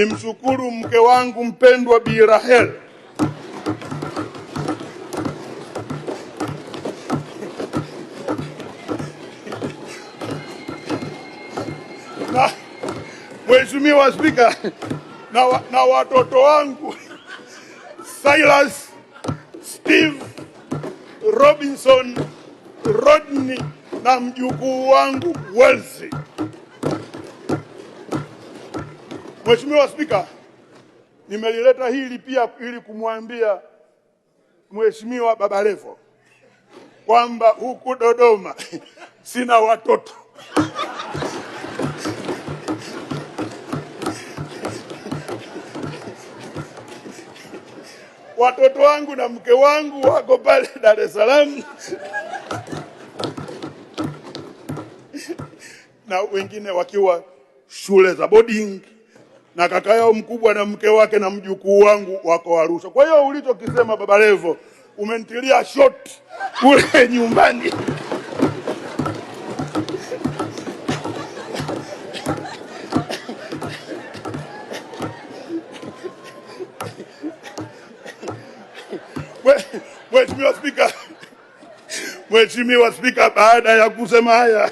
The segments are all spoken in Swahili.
Nimshukuru mke wangu mpendwa Bi Rahel na Mheshimiwa Spika na watoto wangu Silas, Steve, Robinson, Rodney na mjukuu wangu Welsi. Mheshimiwa Spika, nimelileta hili pia ili kumwambia Mheshimiwa Baba Levo kwamba huku Dodoma sina watoto. Watoto wangu na mke wangu wako pale Dar es Salaam na wengine wakiwa shule za boarding na kaka yao mkubwa na mke wake na mjukuu wangu wako Arusha. Kwa hiyo ulichokisema Baba Levo umenitilia shot kule nyumbani. Mheshimiwa Spika, Mheshimiwa Spika, baada ya kusema haya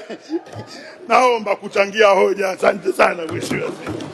naomba kuchangia hoja. Asante sana Mheshimiwa Spika.